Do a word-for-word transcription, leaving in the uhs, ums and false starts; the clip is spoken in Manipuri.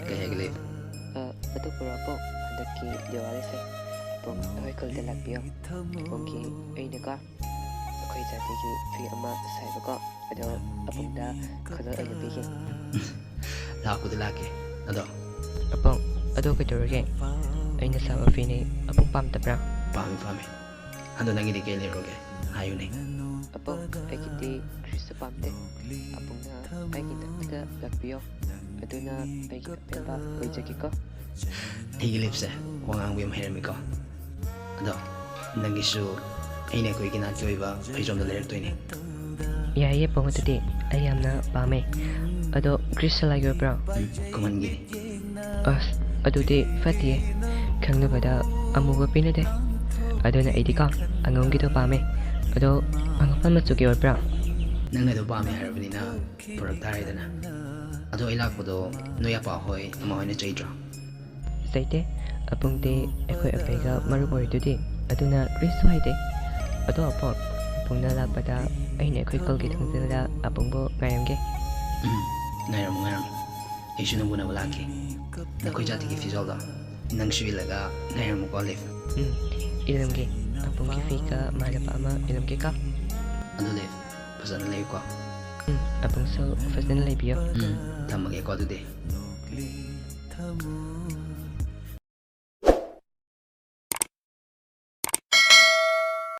ꯀꯩ ꯍꯥꯏꯒꯦ, ꯂꯤꯞ? ꯑ, ꯑꯗꯨ ꯄꯨꯔꯛꯑꯣ, ꯍꯟꯗꯛꯀꯤ ꯗꯤꯋꯥꯂꯤꯁꯦ ꯑꯄꯨꯡ ꯑꯩꯈꯣꯏ ꯈꯨꯜꯗ ꯂꯥꯛꯄꯤꯌꯣ꯫ ꯑꯄꯨꯡꯒꯤ ꯑꯩꯅꯀꯣ ꯑꯩꯈꯣꯏ ꯖꯥꯇꯤꯒꯤ ꯐꯤ ꯑꯃ ꯁꯥꯏꯕꯀꯣ, ꯑꯗꯣ ꯑꯄꯨꯡꯗ ꯈꯨꯗꯣꯜ ꯑꯣꯏꯅ ꯄꯤꯒꯦ꯫ ꯂꯥꯛꯄꯨꯗꯤ ꯂꯥꯛꯀꯦ, ꯑꯗꯣ ꯑꯄꯨꯡ, ꯑꯗꯣ ꯀꯩꯗꯧꯔꯒꯦ? ꯑꯩꯅ ꯁꯥꯕ ꯐꯤꯅꯤ, ꯑꯄꯨꯡ ꯄꯥꯝꯗꯕ꯭ꯔꯥ? ꯄꯥꯝꯃꯤ, ꯄꯥꯝꯃꯤ꯫ ꯑꯗꯣ ꯅꯪꯒꯤꯗꯤ ꯀꯩ ꯂꯩꯔꯨꯔꯒꯦ? ꯍꯥꯏꯌꯨꯅꯦ꯫ ꯑꯄꯨꯡ, ꯑꯩꯒꯤꯗꯤ ꯈ꯭ꯔꯤꯁꯇ ꯄꯥꯝꯗꯦ꯫ ꯑꯄꯨꯡꯅ ꯑꯩꯒꯤ ꯅꯥꯛꯇ ꯂꯥꯛꯄꯤꯌꯣ, ꯑꯗꯨꯅ ꯑꯩꯒꯤ ꯑꯄꯦꯟꯕ ꯑꯣꯏꯖꯒꯦꯀꯣ꯫ ꯑꯩꯒꯤ ꯂꯤꯞꯁꯦ ꯋꯥ ꯉꯥꯡꯕ ꯌꯥꯝ ꯍꯩꯔꯝꯃꯤꯀꯣ꯫ ꯑꯗꯣ ꯅꯪꯒꯤꯁꯨ ꯑꯩꯅ ꯑꯩꯈꯣꯏꯒꯤ ꯅꯥꯠꯀꯤ ꯑꯣꯏꯕ ꯐꯩꯖꯣꯝꯗꯣ ꯂꯩꯔꯛꯇꯣꯏꯅꯦ꯫ ꯌꯥꯏꯌꯦ ꯑꯄꯨꯡ, ꯑꯗꯨꯗꯤ ꯑꯩ ꯌꯥꯝꯅ ꯄꯥꯝꯃꯦ꯫ ꯑꯗꯣ ꯈ꯭ꯔꯤꯁꯇ ꯂꯥꯏꯒꯤ ꯑꯣꯏꯕ꯭ꯔꯣ? ꯎꯝ, ꯈꯨꯃꯟꯒꯤꯅꯤ꯫ ꯑꯁ, ꯑꯗꯨꯗꯤ ꯐꯠꯇꯤꯌꯦ꯫ ꯈꯪꯅꯕꯗ ꯑꯃꯨꯕ ꯄꯤꯅꯗꯦ꯫ ꯑꯗꯨꯅ ꯑꯩꯗꯤꯀꯣ ꯑꯉꯧꯒꯤꯗꯣ ꯄꯥꯝꯃꯦ꯫ ꯑꯗꯣ ꯑꯉꯧꯕ ꯃꯆꯨꯒꯤ ꯑꯣꯏꯕ꯭ꯔꯥ? ꯅꯪꯅ ꯑꯗꯨ ꯄꯥꯝꯃꯦ ꯍꯥꯏꯔꯕꯅꯤꯅ ꯄꯨꯔꯛ ꯇꯥꯔꯦꯗꯅ꯫ ꯑꯗꯣ ꯑꯩ ꯂꯥꯛꯄꯗꯣ ꯅꯣꯏ ꯑꯄꯥ ꯍꯣꯏ, ꯑꯃ ꯍꯣꯏꯅ ꯆꯩꯗ꯭ꯔꯣ? ꯆꯩꯇꯦ꯫ ꯑꯄꯨꯡꯗꯤ ꯑꯩꯈꯣꯏ ꯑꯄꯩꯒ ꯃꯔꯨꯞ ꯑꯣꯏꯔꯤꯗꯨꯗꯤ, ꯑꯗꯨꯅ ꯀꯔꯤꯁꯨ ꯍꯥꯏꯗꯦ꯫ ꯑꯗꯣ ꯑꯄꯨꯡ, ꯑꯄꯨꯡꯅ ꯂꯥꯛꯄꯗ ꯑꯩꯅ ꯑꯩꯈꯣꯏ ꯈꯨꯜꯒꯤ ꯊꯣꯡꯖꯤꯜꯗ ꯑꯄꯨꯡꯕꯨ ꯉꯥꯏꯔꯝꯒꯦ꯫ ꯎꯝ, ꯉꯥꯏꯔꯝꯃꯨ, ꯉꯥꯏꯔꯝꯃꯨ꯫ ꯑꯩꯁꯨ ꯅꯪꯕꯨ ꯎꯅꯕ ꯂꯥꯛꯀꯦ꯫ ꯅꯈꯣꯏ ꯖꯥꯇꯤꯒꯤ ꯐꯤꯖꯣꯜꯗꯣ ꯅꯪꯁꯨ ꯏꯜꯂꯒ ꯉꯥꯏꯔꯝꯃꯨꯀꯣ, ꯂꯤꯞ꯫ ꯎꯝ, ꯏꯜꯂꯝꯒꯦ꯫ ꯑꯄꯨꯡꯒꯤ ꯐꯤꯒ ꯃꯥꯟꯅꯕ ꯑꯃ ꯏꯜꯂꯝꯒꯦꯀꯣ꯫ ꯑꯗꯨ ꯂꯤꯞ, ꯐꯖꯅ ꯂꯩꯌꯨꯀꯣ꯫ ꯎꯝ, ꯑꯄꯨꯡꯁꯨ ꯐꯖꯅ ꯂꯩꯕꯤꯌꯣ꯫ ꯎꯝ, ꯊꯝꯃꯒꯦꯀꯣ ꯑꯗꯨꯗꯤ꯫